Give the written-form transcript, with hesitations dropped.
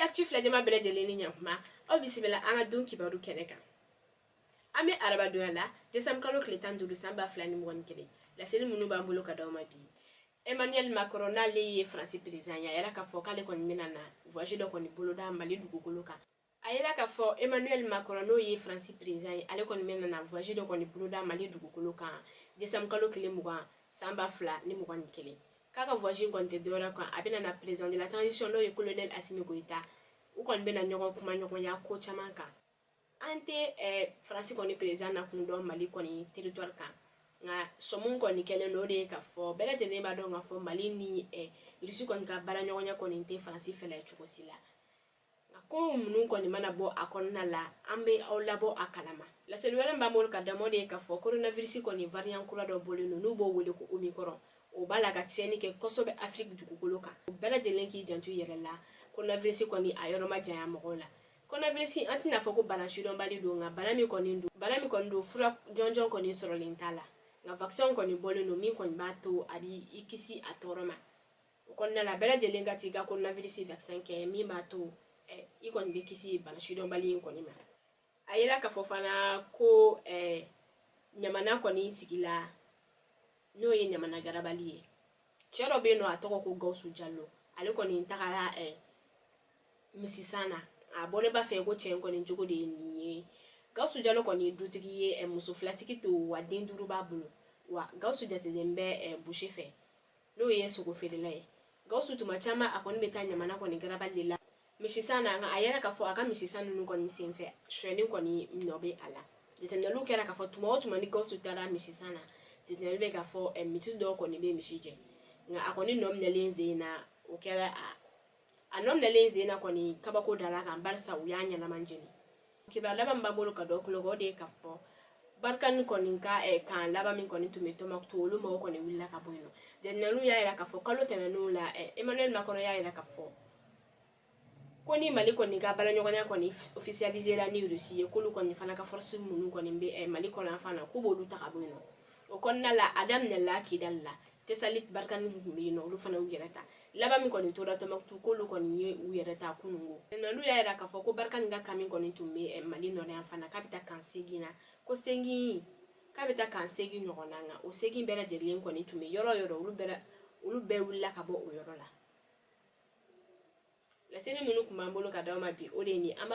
Actu filɛjama bɛɛ lajɛlen ni ɲankuma, aw bisimila an ka don kibaru kɛnɛ kan. An bɛ arabadonya la, décembre kalo tile 15, san 2021. Laseli minnu b'an bolo ka d'aw ma bi: Emmanuel Macron, n'ale ye Faransi président ye, a yɛrɛ k'a fɔ k'ale kɔni bɛna na voyage dɔ kɔni boloda Mali dugukolo kan. A yira k'a fɔ Emmanuel Macron, n'o ye Faransi président ye, ale kɔni bɛna na voyage dɔ kɔni boloda Mali dugukolo kan décembre kalo tile 20, san 2021. K'a ka voyage in kɔni tɛ dɔwɛrɛ kan, a bɛna na président de la transition, n'o ye colonel Assimi Goïta, u kɔni bɛna ɲɔgɔn kuma ɲɔgɔnya ko caman kan. An tɛ Faransi kɔni président na kun dɔn Mali kɔni territoire kan, nka sɔmun kɔni kɛlen don, o de ye k'a fɔ bɛɛ lajɛlen b'a dɔn k'a fɔ Mali ni Rusi kɔni ka baara ɲɔgɔnya kɔni tɛ Faransi fɛla ye cogo si la. Nka ko ninnu kɔni mana bɔ a kɔnɔna la, an bɛ aw labɔ a kalama. Laseli wɛrɛ min b'an bolo ka dama, o de ye k'a fɔ coronavirus kɔni variant kura dɔ bɔlen don, n'u b'o wele ko Omicron. O b'a la ka tiɲɛni kɛ kosɛbɛ Afiriki dugukolo kan. O bɛɛ lajɛlen k'i janto i yɛrɛ la. Coronavirus kɔni, a yɔrɔ ma janya mɔgɔw la. Coronavirus, an tɛna fɔ ko bana sidɔnbali don, nka bana min kɔni don, fura jɔnjɔn kɔni sɔrɔlen t'a la, nka vaccin kɔni bɔlen don min kɔni b'a to a b'i kisi a tɔɔrɔ ma. O kɔnɔna la, bɛɛ lajɛlen ka t'i ka coronavirus vaccin kɛ min b'a to i kɔni bɛ kisi bana sidɔnbali in kɔni ma. A yira k'a fɔ fana ko Ɲamana kɔni sigila, n'o ye Ɲamana garabali ye, cɛ dɔ bɛ yen nɔ, a tɔgɔ ko Gawusu Jalo. Ale kɔni tagara misisan na, a bɔlen b'a fɛ ko cɛ in kɔni jogo de ye nin ye. Gawusu Jalo kɔni ye dutigi ye, muso filatigi to wa, den duuru b'a bolo. Wa Gawusu jatelen bɛ boucher fɛ, n'o ye sogo feerela ye. Gawusu, tuma caman a kɔni bɛ taa Ɲamana kɔni garabali de la misisan na, nka a yɛrɛ k'a fɔ a ka misisan ninnu kɔni senfɛ, sonyɛni kɔni nɔ bɛ a la. Jateminɛliw kɛra k'a fɔ tuma o tuma ni Gawusu taara misisan na, jateminɛli bɛ k'a fɔ misi dɔw kɔni bɛ misi jɛ. Nka a kɔni nɔ minɛlen sen na, o kɛra a nɔ minɛlen sen na kɔni, kabako dara kan, barisa u y'a ɲɛnama jeni. Kibaruya laban min b'an bolo ka dɔ kulo, o de ye k'a fɔ Barkhane kɔni ka kan laban min kɔni tun bɛ Tɔnbukutu, olu mɔgɔw kɔni wulila ka bɔ yen nɔ. Jateminɛliw y'a yira k'a fɔ kalo tɛmɛnenw la, Emmanuel Macron y'a yira k'a fɔ ko ni Mali kɔni ka baaraɲɔgɔnya kɔni officialisé la ni Russie ye, k'olu kɔni fana ka force minnu kɔni bɛ Mali kɔnɔ yan fan na, k'u b'olu ta ka bɔ yen nɔ. O kɔnɔna la, a daminɛla Kidali la, Tessalit Barkhane tun bɛ yen nɔ, olu fana y'u yɛrɛ ta. Laban min kɔni tora Tɔnbukutu, k'olu kɔni ye u yɛrɛ ta kununko. Jateminɛliw y'a yira k'a fɔ ko Barkhane ka camp min kɔni tun bɛ Mali nord yan fan na, k'a bɛ taa camp 8 na, ko 8, k'a bɛ taa camp 8 ɲɔgɔn na. Nka o 8 bɛɛ lajɛlen kɔni tun bɛ yɔrɔ o yɔrɔ, olu bɛɛ wulila ka bɔ o yɔrɔ la. Laseli minnu tun b'an bolo ka d'aw ma bi, o de ye nin. An